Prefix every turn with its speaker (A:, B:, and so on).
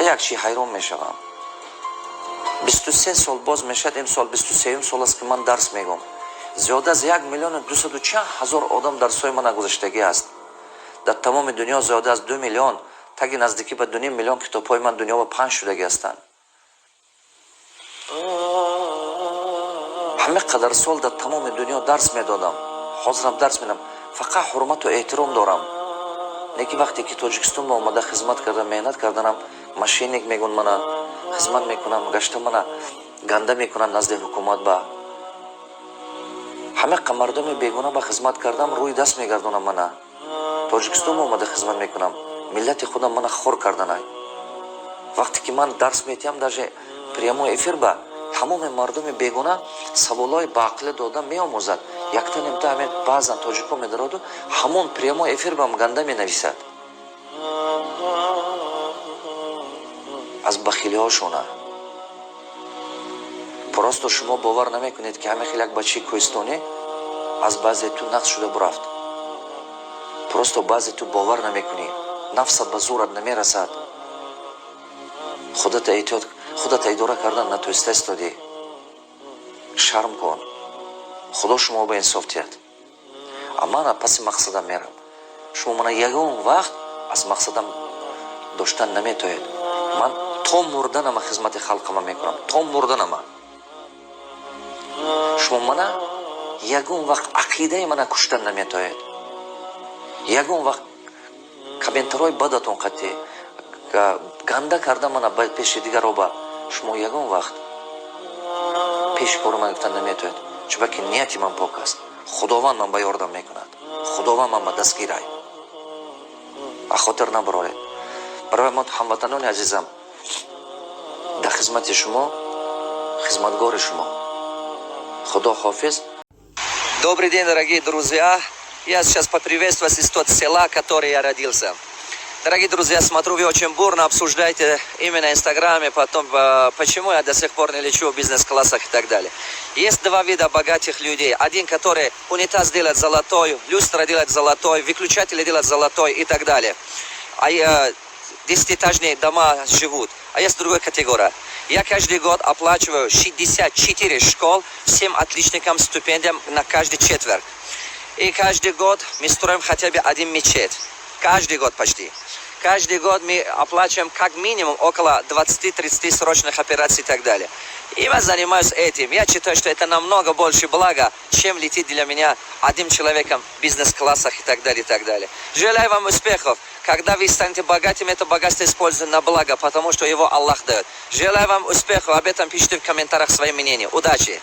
A: Як чи ҳайрон мешавам: 23 сол боз мешавад, имсол 23-юм сол аст, ки ман дарс мегӯм. Зиёда аз 1 миллиону 200 чанд ҳазор одам дарсҳои мана гузаштагӣ аст дар тамоми дунё. Зиёда аз 2 миллион, таги наздикӣ ба 2,5 миллион китобҳои ман дунё ба паҳн шудагӣ ҳастанд. Ҳама қадар сол дар тамоми дунё дарс медодам, ҳозирам дарс медам, фақат ҳурмату эҳтиром дорам. Лекин вақте ки Тоҷикистон ба омада хизмат кардам, меҳнат карданам, мошенник мегӯн мана. Хизмат мекунам, гашта мана ганда мекунам назди ҳукумат. Ба ҳама мардуми бегуна ба хизмат кардам, рӯи даст мегардонам мана. Тоҷикистон ба омада хизмат мекунам, миллати худам мана хор карданай. Вақте ки ман дарс метиҳам, даже прямой эфир ба тамоми мардуми бегуна саволҳои баақлӣ дода меомӯзад. Якта немта ҳамин баъзан тоҷико медароду, ҳамон прямой эфир бам ганда менависад аз бахилиҳошона. Просто шумо бовар намекунед, ки ҳамин хел як бачаи кӯҳистонӣ аз баъзе ту нақс шуда бурафт. Просто баъзе ту бовар намекунӣ, нафсат ба зӯрат намерасад, худата эҳтиёт, худата идора кардан натоиста истодӣ. Шарм кун, Худо шумо ба инсоф диҳад. А ман паси мақсадам мерам. Шумо мана ягон вақт аз мақсадам доштан наметоед. Ман то мурданама хизмати халқама мекунам, то мурданама. Шумо мана ягон вақт ақидаи мана куштан наметоед. Ягон вақт комментарҳои бадатон қатъи ганда карда мана пеши дигароба шумо ягон вақт пеши кори ман гуфтан наметоед, чунки нияти ман пок аст. Худованд ман ба ёрдам мекунад, Худованд ман ба дастгирай, а хотир набароред. Барои мо, ҳамватанони азизам, дар хизмати шумо, хизматгори шумо. Худо ҳофиз.
B: Добрый день, дорогие друзья! Я сейчас поприветствую вас из тот села, который я родился. Дорогие друзья, смотрю, вы очень бурно обсуждаете именно в Инстаграме, потом, почему я до сих пор не лечу в бизнес-классах и так далее. Есть два вида богатых людей. Один, который унитаз делает золотой, люстра делает золотой, выключатели делает золотой и так далее. А десятиэтажные дома живут. А есть другая категория. Я каждый год оплачиваю 64 школ всем отличникам стипендиям на каждый четверг. И каждый год мы строим хотя бы один мечеть. Каждый год почти. Каждый год мы оплачиваем как минимум около 20-30 срочных операций и так далее. И я занимаюсь этим. Я считаю, что это намного больше блага, чем лететь для меня одним человеком в бизнес-классах и так далее, и так далее. Желаю вам успехов. Когда вы станете богатыми, это богатство используйте на благо, потому что его Аллах дает. Желаю вам успехов. Об этом пишите в комментариях свои мнения. Удачи!